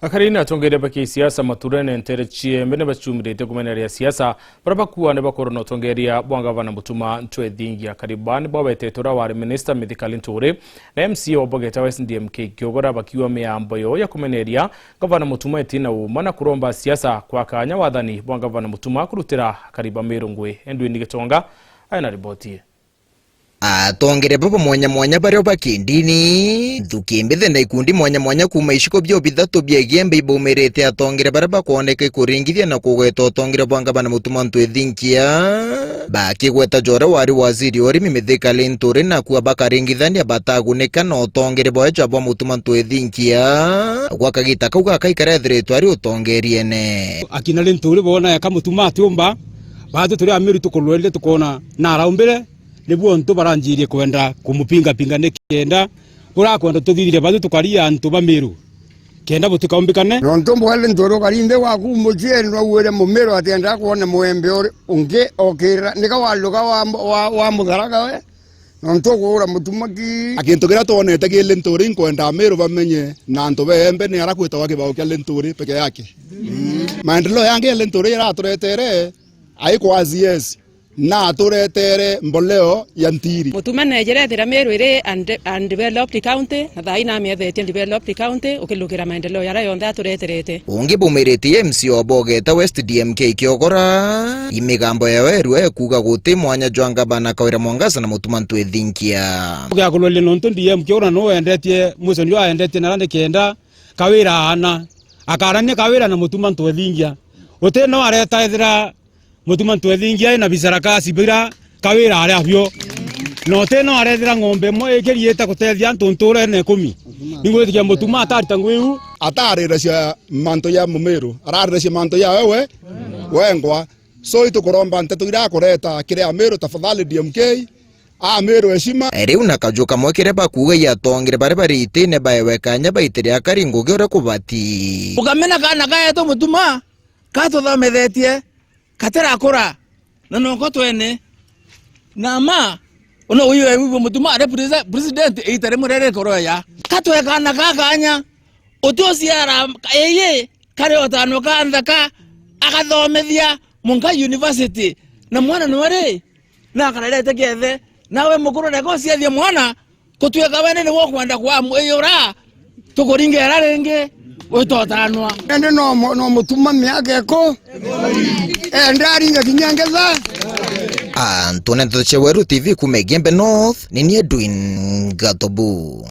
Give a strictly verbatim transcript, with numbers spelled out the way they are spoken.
Akari na atongeria ba kisiasa maturene ntere ciembe ni bacumiritie kumeneria siasa baria bakuuga ni bakorwo na utongeria bwa ngavana Mutuma M'Ethingia. Akari baa ni bawetetwe uria wari minista Mithika Linturi na M C A wa Bogeta West D M K Kiogora bakiuga miambo yoo ya kumeneria ngavana Mutuma iti na uuma na kuromba siasa kwa kanya wathani bwa ngavana Mutuma kurutira akari ba Meru ngui. Edwin Gitonga aina riboti ii. Atongeria baba mwanya mwanya bario ba kindini, nthuki mbithe na ikundi mwanya mwanya kuuma iciko bio bithatu bia Igembe ibaumirite atongeria baria bakwoneka ikuringithia na kugweta utongeria bwa ngavana Mutuma M'Ethingia, bakigweta jore wari waziri wa urimi Mithika Linturi, na kuuga bakaringithania batagunika na utongeria bwawe jwa bwa Mutuma M'Ethingia gwa kagita kau gaka ikarethiritwe ari utongeriene. Akina Linturi boona eka Mutuma atiumba, baatwi turi Ameru tukurorire tukoona na araumbire, nibu untu baranjirie kwenda kumupingapinga nikenda burakwenda tuthithire baatwi tukaria antu ba Meru kenda butikaumbikane. Nontu bwa Linturi ukari nthi waku mucii, nwauire Mumeru atiendaa kwona mwembe uri ungi okira, nika waluka wa, wa, wa mutharaga we, nontu ukuura Mutuma ki. A, gintu kiria twonete ki Linturi, nkwenda Ameru bamenye na antu ba Igembe ni ara kwitagwa kibao kia Linturi peke yake. Maendeleo yangi ya Linturi iraturetere aikwa C S na aturetere mboleo ya ntiri. Mutuma neejire ethira Meru iri unde-, undeveloped county, na thaa ii namiethetue developed county ukilukira maendeleo jaria jonthe atureterete. Ungi bumiritie M C A wa Bogeta West D M K Kiogora, imigambo ya weru ekuuga guti mwanya jwa ngavana Kawira Mwangaza na Mutuma M'Ethingia. Ugiakururia nontu D M Kiogora no wendetie, mwico nio aendetie nara nikenda Kawira aana akarania Kawira na Mutuma M'Ethingia. Uti no areta ethira Mutuma M'Ethingia ena bisarakasi bira Kawira ari abio. Na uti no arethira ng'ombe imwe ikiriite gutethia antu nturene ikumi. Ningwitikia Mutuma atarita ngui iu. Atariracia mantu ya Mumeru, arariracia mantu ya wewe wengwa. So itukuromba nteto iria akureta kiri Ameru, tafadhali D M K, Ameru heshima. Riu na kaju kamwe kiria bakuuga i atongeria baria bari itine baewe kanya baitire akari ngugi uria kubati. Ukamena kaana kaetu Mutuma, katuthomethetie, katirakura, na noko twene. Na ma, ona uyu ewe Mutuma ari presi-, president, iita rimwe riria rikoroya. Katwekana kakanya, uti uciara ii, kari utano ka nthaka, agathomithia munka university. Na mwana nwe ri, na akarerete kiethe, nawe mukuru reka uciethie mwana, kutwika wene niwe ukwenda kwa mwiyura, tukuringera ringi, witotanwa. Ende no mu-, no Mutuma miaka iku? Ende aringa kinya ngetha. Antu na ndeto cia Weru T V kuuma Igembe North, ni ni Edwin Gatobu.